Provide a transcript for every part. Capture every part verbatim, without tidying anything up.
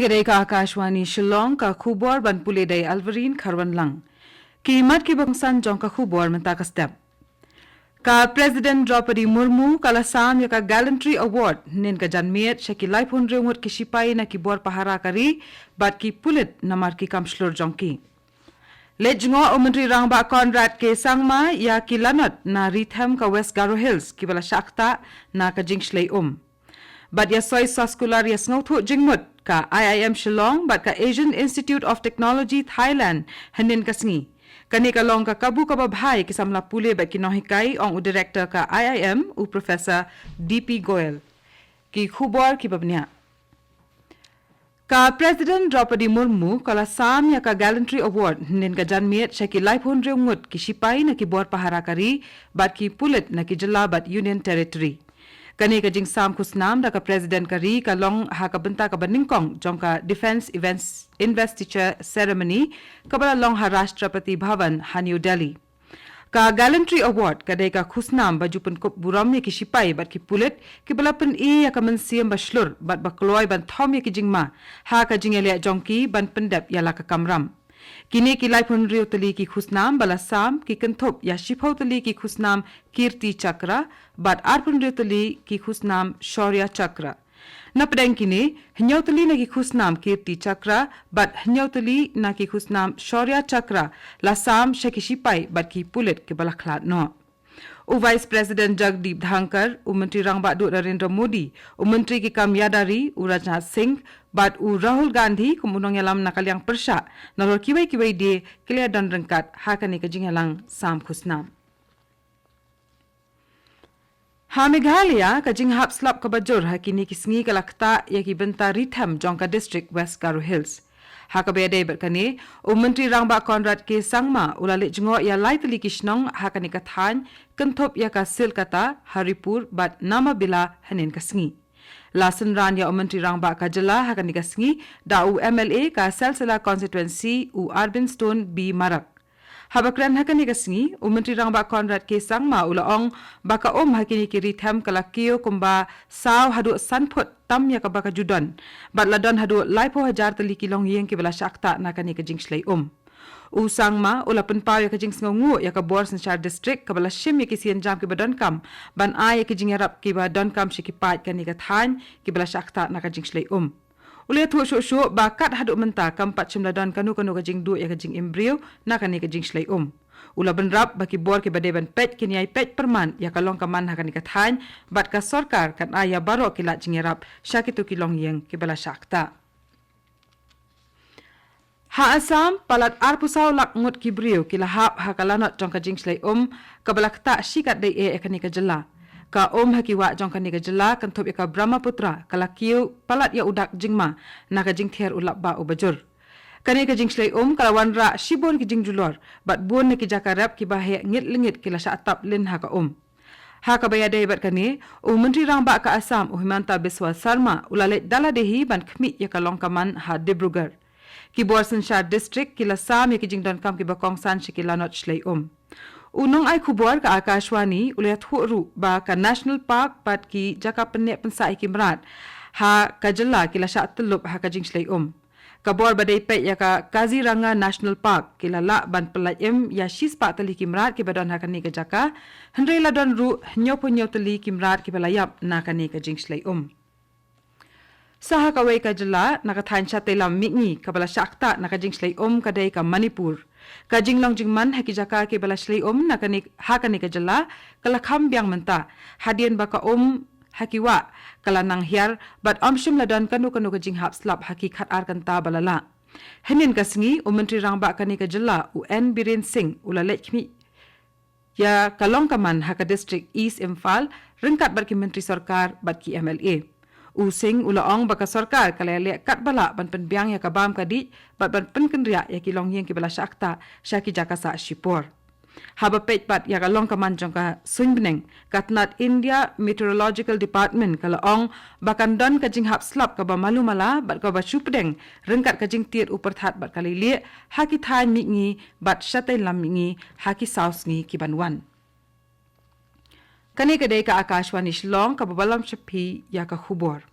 Ka dei ka Akashvani Shillong, ka khubor ban pule da i Alvarine Kharwanlang. Ki mat kiba kongsan jong ka khubor mynta ka step. Ka President Droupadi Murmu ka la sam ïa ka Gallantry Award hynnin ka janmiet sha ki laiphew hynriew ngut ki shipai na ki bor pahara ka ri bad ki pulit namar ki kam shlur jong ki. Leit jngoh u Myntri Rangbah Conrad K Sangma ïa ki lanot na ri them ka West Garo Hills kiba la shah ktah na ka jingshlei um. Bad ïa soi soskular ïa sngewthuh jingmut ka I I M Shillong bad ka Asian Institute of Technology Thailand hynnin ka sngi. Kane ka long ka kabu kaba bha ïa ki samla pule bad ki nonghikai, ong u Director ka I I M, u Professor D P Goel. Ki khubor kiba bniah. Ka President Droupadi Murmu ka la sam ïa ka Gallantry Award hynnin ka janmiet sha ki laiphew hynriew ngut ki shipai na ki bor pahara ka ri bad ki pulit na ki jylla bad Union Territory. Kane ka jingsam khusnam da ka President ka ri ka long ha ka bynta kaba nyngkong jong ka Defence Events Investiture Ceremony kaba la long ha Rashtrapati Bhavan ha New Delhi. Ka Gallantry Award ka dei ka khusnam ba ju pynkup burom ïa ki shipai bad ki pulit kiba la pyni ïa ka mynsiem ba shlur bad ba kloi ban thom ïa ki jingma ha ka jingïaleh jong ki ban pyndep ïa la ka kamram. Kine ki laiphew hynriew tylli ki khusnam ba la sam ki kynthup ïa shiphew tylli ki khusnam Kirti Chakra bad arphew hynriew tylli ki khusnam Shaurya Chakra. Na pdeng kine, hynñiew tylli na ki khusnam Kirti Chakra bad hynñiew tylli na ki khusnam Shaurya Chakra la sam sha ki shipai bad ki pulit kiba la khlad noh. U Vice President Jagdeep Dhankhar, u Myntri Rangbah Duh Narendra Modi, u Myntri ki kam ïada ri u Rajnath Singh bad u Rahul Gandhi kum u nongïalam na ka liang pyrshah, nalor kiwei kiwei de ki la don ryngkat ha kane ka jingïalang sam khusnam. Ha Meghalaya, ka jinghap slap kaba jur ha kine ki sngi ka la ktah ïa ki bynta ri them jong ka district West Garo Hills. Ha kaba ïadei bad kane, u Myntri Rangbah Conrad K Sangma u la leit jngoh ïa lai tylli ki shnong ha kane ka thaiñ, kynthup ïa ka Silkata, Haripur bad Namabila hynnin ka sngi. La synran ïa u Myntri Rangbah ka jylla ha kane ka sngi da u M L A ka Silsila Constituency, u Arbind Stone B Marak. Haba kren ha kane ka sngi, u Myntri Rangbah Conrad K Sangma u la ong ba ka um ha kine ki ri them ka la kiew kumba saw haduh san phut tam ïa kaba ka ju don, bad la don haduh laiphew hajar tylli ki longïing kiba la shah ktah na kane ka jingshlei um. U Sangma u la pynpaw ïa ka jingsngewnguh ïa ka bor synshar district kaba la shim ïa ki sienjam kiba donkam ban ai ïa ki jingïarap kiba donkam sha ki paid kane ka thaiñ kiba la shah ktah na ka jingshlei um. U la ïathuh shuh shuh ba kat haduh mynta kam pat shym la don kano kano ka jingduh ïa ka jingim briew na kane ka jingshlei um. U la bynrap ba ki bor kiba dei ban peit kin ïai peit pyrman ïa ka long ka man ha kane ka thaiñ, bad ka sorkar kan ai ïa baroh ki lad jingïarap sha kito ki longïing kiba la shah ktah. Ha Assam, palat arphew saw lak ngut ki briew ki la hap ha ka lanot jong ka jingshlei um kaba la ktah shikatdei eh ha kane ka jylla. Ka um ha ki wah jong kane ka jylla kynthup ïa ka Brahmaputra ka la kiew palat ïa u dak jingma na ka jingther u lapbah uba jur. Kane ka jingshlei um ka la wanrah shibun ki jingjulor bad bun na ki jaka rep kiba heh ngit lyngit ki la shah tap lin ha ka um. Ha kaba ïadei bad kane, u Myntri Rangbah ka Assam, u Himanta Biswa Sarma, u la leit da lade hi ban khmih ïa ka long ka man ha Dibrugarh. Ki bor synshar district ki la sam ïa ki jingdonkam kiba kongsan sha ki lanot shlei um. U nongai khubor ka Akashvani u la ïathuh ruh ba ka National Park bad ki jaka pynneh pynsah ïa ki mrad ha ka jylla ki la shah tyllup ha ka jingshlei um. Ka bor ba dei peit ïa ka Kaziranga National Park ki la lah ban pyllait im ïa shispah tylli ki mrad kiba don ha kane ka jaka, hynrei la don ruh hynñiewphew hynñiew tylli ki mrad kiba la ïap na kane ka jingshlei um. Sa ha kawei ka jylla, na ka thaiñ shatei lam mihngi kaba la shah ktah na ka jingshlei um ka dei ka Manipur. Ka jinglong jingman ha ki jaka kiba la shlei um na kane, ha kane ka jylla ka la kham biang mynta, hadien ba ka um ha ki wah ka la nang hiar bad ym shym la don kano kano ka jinghap slap ha ki khatar kynta ba la lah. Hynnin ka sngi, u Myntri Rangbah kane ka jylla, u N Biren Singh, u la leit khmih ïa ka long ka man ha ka district East Imphal ryngkat bad ki myntri sorkar bad ki M L A. U Singh u la ong ba ka sorkar ka la ïaleh katba lah ban pynbiang ïa ka bam ka dih bad ban pynkynriah ïa ki longïing kiba la shah ktah sha ki jaka sah shipor. Haba peit pat ïa ka long ka man jong ka suiñ bneng, ka tnat India Meteorological Department ka la ong ba kan don ka jinghap slap kaba malu mala bad kaba shu pdeng ryngkat ka jingtied u pyrthat bad ka leilieh ha ki thaiñ mihngi bad shatei lam mihngi ha ki saw sngi ki ban wan. Kane ka dei ka Akashvani Shillong kaba wallam sha phi ïa ka khubor.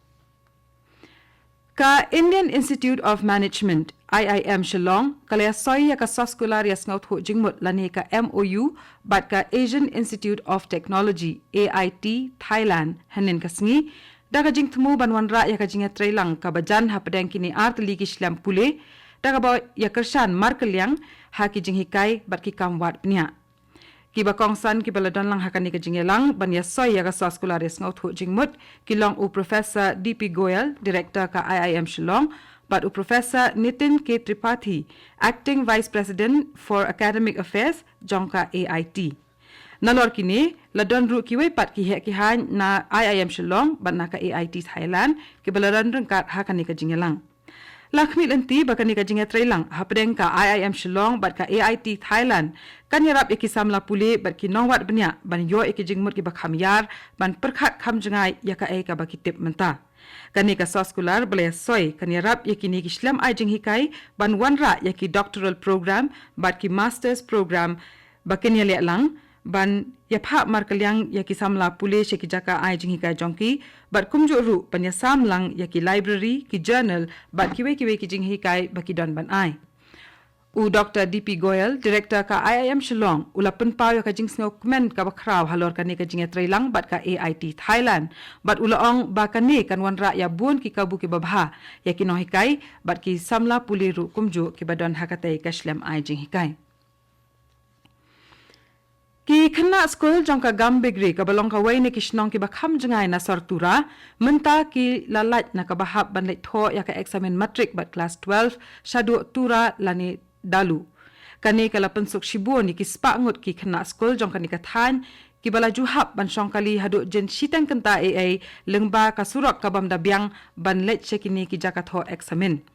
Ka Indian Institute of Management, I I M Shillong, ka la ïa soi ïa ka soskular ïa sngewthuh jingmut lane ka M O U bad ka Asian Institute of Technology, A I T, Thailand, hynnin ka sngi, da ka jingthmu ban wanrah ïa ka jingïatreilang kaba jan hapdeng kine artylli ki shlem pule, da kaba ïa kyrshan markylliang ha ki jinghikai bad ki kam wad bniah. Kiba kongsan kiba la don lang ha kane ka jingïalang ban ïa soi ïa ka soskular ïa sngewthuh jingmut ki long u Professor D P Goyal, Director ka I I M Shillong, bad u Professor Nitin K Tripathi, Acting Vice President for Academic Affairs jong ka A I T. Nalor kine, la don ruh kiwei pat ki heh ki haiñ na I I M Shillong bad na ka A I T Thailand kiba la don ryngkat ha kane ka jingïalang. La khmih lynti ba kane ka jingïatreilang hapdeng ka I I M Shillong bad ka A I T Thailand kan ïarap ïa ki samla pule bad ki nongwad bniah ban ïoh ïa ki jingmut kiba kham ïar ban pyrkhat kham jngai ïa kaei kaba ki tip mynta. Kane ka soskular ba la ïa soi kan ïarap ïa kine ki shlem ai jinghikai ban wanrah ïa ki doctoral program bad ki masters program ba kin ïaleh lang ban ïa phah markylliang ïa ki samla pule sha ki jaka ai jinghikai jong ki bad kumjuh ruh ban ïa sam lang ïa ki library, ki journal bad kiwei kiwei ki jinghikai ba ki don ban ai. U Doctor D P Goyal, Director ka I I M Shillong, u la pynpaw ïa ka jingsngewkmen kaba khraw halor kane ka jingïatreilang bad ka A I T Thailand bad u la ong ba kane kan wanrah ïa bun ki kabu kiba bha ïa ki nonghikai bad ki samla pule ruh kumjuh kiba don ha katei ka shlem ai jinghikai. Ki khynnah skul jong ka Gambegre kaba long kawei na ki shnong kiba kham jngai na sor Tura, mynta ki la lait na kaba hap ban leit thoh ïa ka eksamin matrik bad klas twelve shaduh Tura lane Dalu. Kane ka la pynsuk shibun ïa ki spah ngut ki khynnah skul jong kane ka thaiñ kiba la ju hap ban shong kali haduh jin shiteng kynta ei ei lyngba ka surok ka bym da biang ban leit sha kine ki jaka thoh eksamin.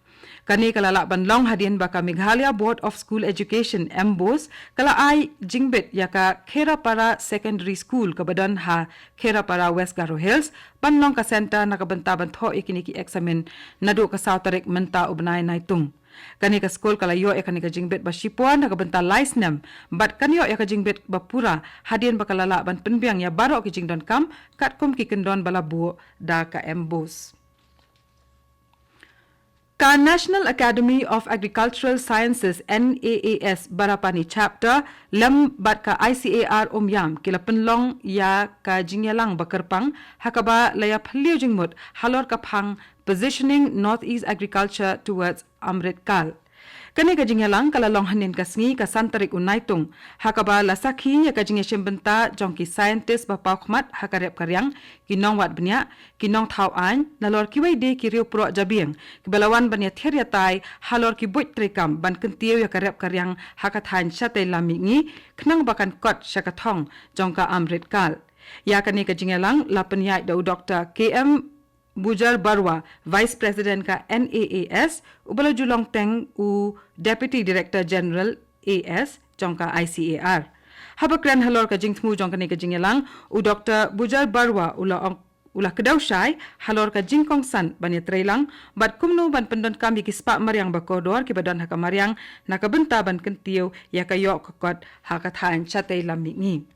Kane ka la lah ban long hadien ba ka Meghalaya Board of School Education, MBOSE, ka la ai jingbit ïa ka Kherapara Secondary School kaba don ha Kherapara, West Garo Hills, ban long ka centre na ka bynta ban thoh ïa kine ki eksamin naduh ka saw tarik mynta u bnai Naitung. Kane ka skul ka la ïoh ïa kane ka jingbit ba shipor na ka bynta lai snem bad kan ïoh ïa ka jingbit ba pura hadien ba ka la lah ban pynbiang ïa baroh ki jingdonkam katkum ki kyndon ba la buh da ka MBOSE. Ka National Academy of Agricultural Sciences, NAAS, Barapani Chapter, lem bad ka ICAR Umiam, ki la pynlong ïa ka jingïalang ba kyrpang, ha kaba la ïa phylliew jingmut halor ka phang Positioning Northeast Agriculture Towards Amrit Kal. Kane ka jingïalang ka la long hynnin ka sngi ka san tarik u Naitung, ha kaba la sakhi ïa ka jingïashim bynta jong ki scientist ba paw khmat ha ka rep ka riang, ki nongwad bniah, ki nongthaw aiñ, nalor kiwei de ki riew proh jabieng, kiba la wan ban ïathir ïatai halor ki buit treikam ban kyntiew ïa ka rep ka riang ha ka thaiñ shatei lam mihngi, khnang ba kan kot sha ka thong jong ka Amrit Kal. Ïa kane ka jingïalang la pynïaid da u Doctor K M Bujar Barua, Vice President ka NAAS, uba la ju long teng u Deputy Director General AS jong ka ICAR. Haba kren halor ka jingthmu jong kane ka jingïalang, u Doctor Bujar Barua u la ong, u la kdew shai halor ka jingkongsan ban ïatreilang bad kumno ban pyndonkam ïa ki spah mariang ba kordor kiba don ha ka mariang na ka bynta ban kyntiew ïa ka ïoh ka kot ha ka thaiñ shatei lam mihngi.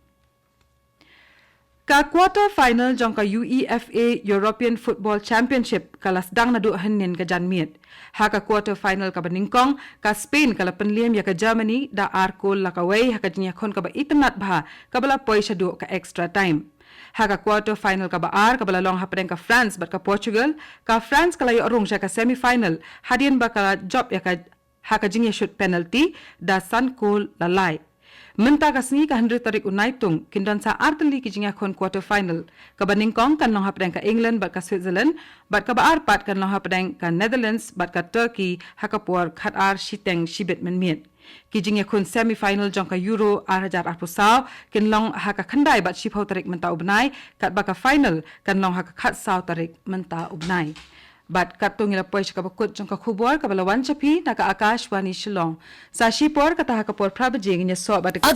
Ka quarter final jong ka UEFA European Football Championship ka la sdang naduh hynnin ka janmiet. Ha ka quarter final kaba nyngkong, ka Spain ka la pynliem ïa ka Germany da ar kol la kawei ha ka jingïakhun kaba itynnad bha kaba la poi shaduh ka extra time. Ha ka quarter final kaba ar kaba la long hapdeng ka France bad ka Portugal, ka France ka la ïoh rung sha ka semi final hadien ba ka la jop ïa ka ha ka jingïashut penalty da san kol la lai. Mynta ka sngi ka hynriew tarik u Naitung, kin don sa ar tylli ki jingïakhun quarter final. Kaba nyngkong kan long hapdeng ka England bad ka Switzerland, bad kaba ar pat kan long hapdeng ka Netherlands bad ka Turkey ha ka por khatar shiteng shibit mynmiet. Ki jingïakhun semi final jong ka Euro ar hajar arphew saw kin long ha ka khyndai bad shiphew tarik mynta u bnai, katba ka final kan long ha ka khatsaw tarik mynta u bnai. Bad katto ngi la poi sha kaba kut jong ka khubor kaba la wan sha phi na ka Akashvani Shillong. Sa shipor kata ha ka por phra baje ngin ïasoh bad ka